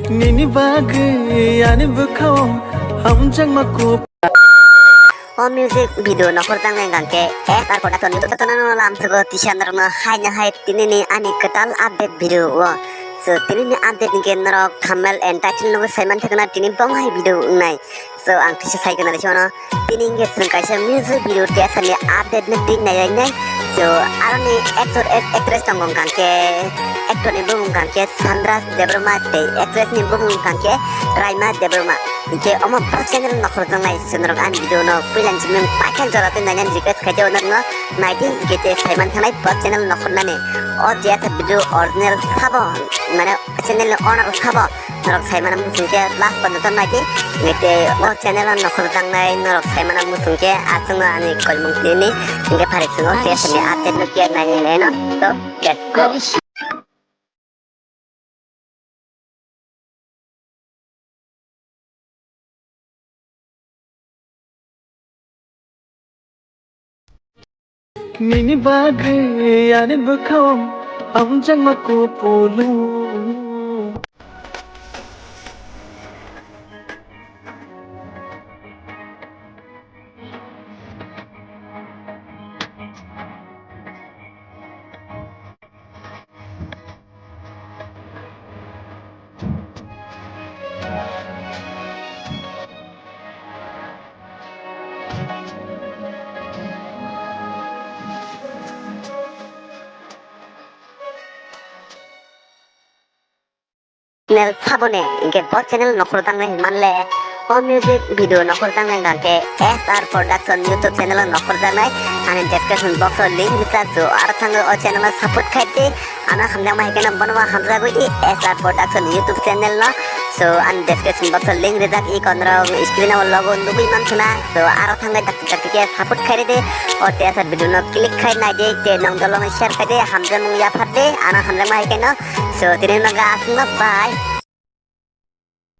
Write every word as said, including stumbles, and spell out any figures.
Nini bagwi ani bwkhao hamjakma kup. O music video nokhorjaknai hwnkhe S R Production YouTube channel no lamsogo tisa norokno haino hai tinini ani kwtal update video o. So tinini update hwnkhe norok thumbnail and title no saiman thangna tini bom hai video wngnai. So ang tisa sai gwnari sono tini hwnkhe chwng kaisa music video tei asani update no twi nai nai. So aroni actor ac-, actress tongo hwnkhe actor ni bumung hwnkhe Sandra Debbarma tei actress ni bumung hwnkhe Raima Debbarma. Hwnkhe omo bo channel nokhorjaknai chwng norok ani video no puila ni simi paithak jora twi nainani request khaijak norokno naidi hwnkhe tei saiman thangnai bo channel nokhornani. O je asa video original sabo mane channel ni owner sabo norok saimano muchungkhe last porjonto naidi hwnkhe tei o channel o nokhorjaknai norok saimano muchungkhe aswkno ani koimung tini hwnkhe pharik chwng o tei aswkni update no clear nainai no. So let's go. Nini bagwi ani bwkhao hamjakma kupulung. Channel saboni hwnkhe bo channel nokhorjaknai hwnmanle. O music video nokhorjaknai hwnkhe S R Production YouTube channel o nokhorjaknai. Ani description box o link rijak, so aro thangwi o channel o support khai di. Ano hamjakma hai kheno bono hamjagwi di S R Production YouTube channel no. So ani description box o link rijak, i konrok screen o logo nugwi mankhuna. So aro thangwi dakti dakti khe support khai di. O tei aswk video no click khai nai di, tei nong dolong share khai di, hamjakmung yaphar di, ano hamjakma hai kheno. So tini no ga aswkno bye.